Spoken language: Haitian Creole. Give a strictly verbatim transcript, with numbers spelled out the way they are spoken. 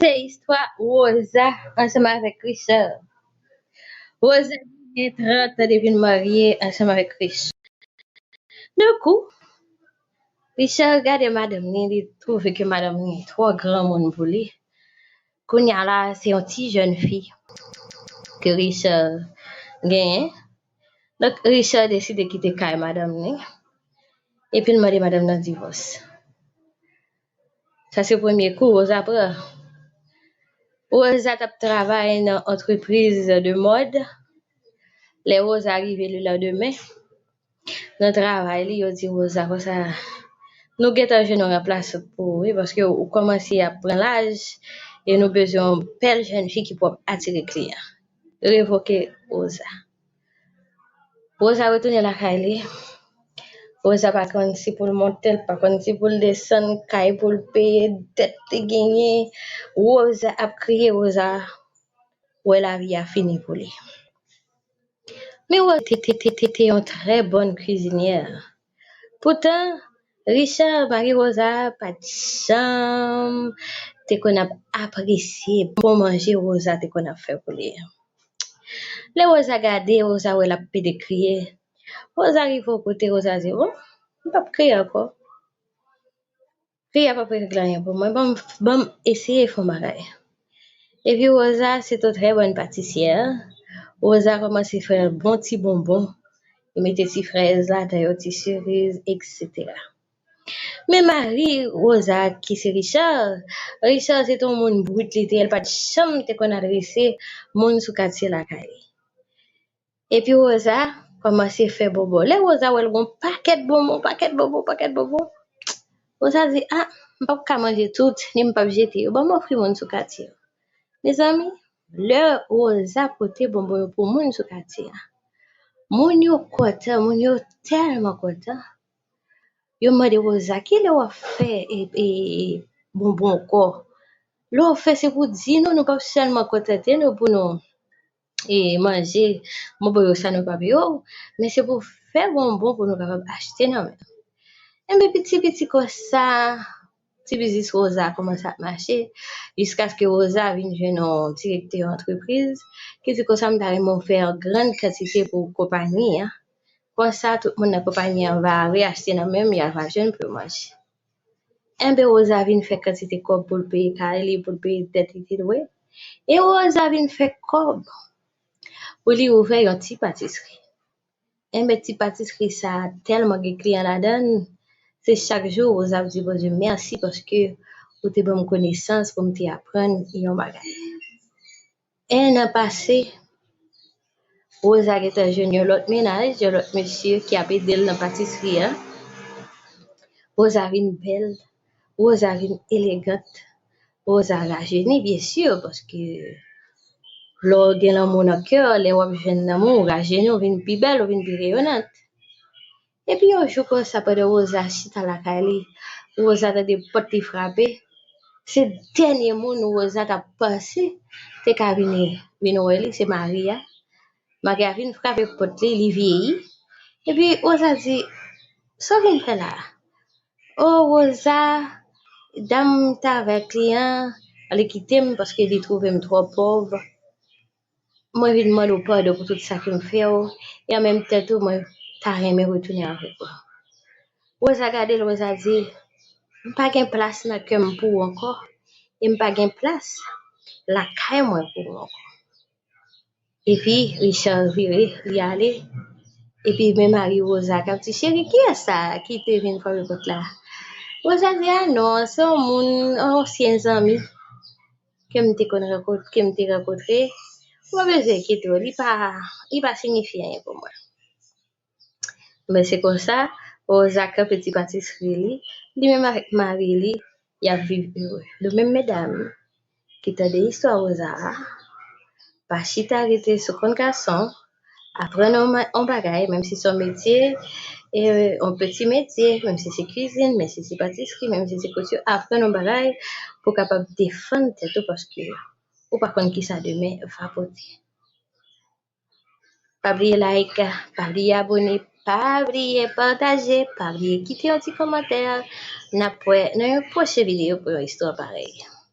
Se istwa Rosa ansanm avèk Richard. Rosa gen trant an depi l marye ansanm avèk Richard. Nan kou, Richard gade madanm li, li twouve ke madanm li twò granmoun pou li. Kounye a la, se yon ti jèn fi ke Richard genyen. Donk, Richard deside kite kay madanm li, epi l mande madanm nan divòs. Sa se premye kou Rosa pran. Rosa t ap travay nan antrepriz de mòd. Lè Rosa rive lelandemen, nan travay li, yo di Rosa konsa, "Nou gentan jwenn yon ranplasant pou ou, wi, paske ou kòmanse ap pran laj, e nou bezwen yon bèl jèn fi ki pwòp atire kliyan." Revoke Rosa. Rosa retounen lakay li. Rosa pa konn si pou l monte, l pa konn si pou l desann, kay pou l peye, dèt li genyen. Rosa ap kriye, Rosa wè lavi a fini pou li. Men Rosa te, te, te, te, te yon trè bòn kwizinyè. Poutan, Richard, mari Rosa, pa t janm te konn ap apresye bon manje Rosa te konn ap fè pou li. Lè Rosa gade, Rosa wè l ap pede kriye. Rosa rive yon kote, Rosa di, "Bon, m p ap kriye ankò. Kriye a p ap regle anyen pou mwen. Ban m, ban m eseye fè yon bagay." Epi Rosa se yon trè bòn patisyè. Rosa kòmanse fè bon ti bonbon. Li mete ti frèz ladan yo, ti seriz, etsetera. Men mari Rosa, ki se Richard, Richard se te yon moun brit li te ye, l pa t janm te konn adrese moun sou katye lakay li. Epi Rosa kòmanse fè bonbon. Lè Rosa wè l gon pakèt bonbon, pakèt bonbon, pakèt bonbon, Rosa di, "Ah, m p ap ka manje tout, ni m p ap jete yo. Ban m ofri moun sou katye yo." Mezanmi, lè Rosa pote bonbon yo pou moun sou katye a, moun yo kontan, moun yo tèlman kontan. Yo mande Rosa, "Kilè w ap fè, e, e, bonbon ankò? Lè w fè, se pou di nou, nou p ap sèlman kontante nou pou nou, e, manje bonbon yo sa nou p ap yo, men se pou fè bonbon pou nou kapab achte nan men nou." Enben, piti piti konsa, ti biznis Rosa kòmanse ap mache, jiskaske Rosa vin jwenn yon direktè yon antrepriz ki di konsa, "M ta renmen w fè yon grann kantite pou konpayi an. Konsa, tout moun nan konpayi an va reyachte nan men m, y a va jwenn pou yo manje." Enben, Rosa vin fè kantite kòb pou l peye kay li, pou l peye dèt li te dwe. E Rosa vin fè kòb pou li ouvè yon ti patisri. Enben, ti patisri sa a tèlman gen kliyan ladan l, se chak jou Rosa ap di Bondye mèsi paske ou te ban m konesans pou m te aprann yon bagay. En an pase, Rosa gentan jwenn yon lòt mennaj, yon lòt mesye ki ap ede l nan patisri a. Rosa vin bèl, Rosa vin elegant, Rosa rajeni, byen si, paske lè w gen lanmou nan kè w, lè w ap jwenn lanmou, ou rajeni, ou vin pi bèl, ou vin pi reyonant. Epi yon jou konsa, pandan Rosa chita lakay li, Rosa tande pòt li frape. Se dènye moun Rosa t ap panse te ka vini, vin wè li, se mari a. Mari a vin frape pòt li, li vini. Epi Rosa di, "Sa w vin fè la a?" "O Rosa, dam m t avèk li an, li kite m paske li twouve m twò pòv. Mwen vin mande w padon pou tout sa ke m fè w, e an menm tan tou, mwen ta renmen retounen avèk ou." Rosa gade l, Rosa di, "M pa gen plas nan kè m pou ou ankò, e m pa gen plas lakay mwen pou ou ankò." Epi Richard vire, li ale. Epi men mari Rosa k ap di, "Cheri, kiyès sa a ki te vin frape pòt la?" Rosa di, "A non, se yon moun, yon ansyen zanmi ke m te konn rankont-, ke m te rankontre. Ou pa bezwen enkyete w, li pa, li pa siyifi anyen pou mwen." Men se konsa, Rosa kanpe ti patisri li, li menm avèk mari li, y ap viv ere. Nou menm medam ki tande istwa Rosa a, pa chita rete sou kont gason, aprann yon ma-, yon bagay, menm si se yon metye, e, yon peti metye, menm si se kwizin, menm si se patisri, menm si se kouti, aprann yon bagay pou w kapab defann tèt ou, paske ou pa konn kisa demen va pote. Pa bliye like, pa bliye abone, pa bliye pataje, pa bliye kite yon ti kòmantè. N ap wè nan yon pwochen videyo pou yon istwa parèy.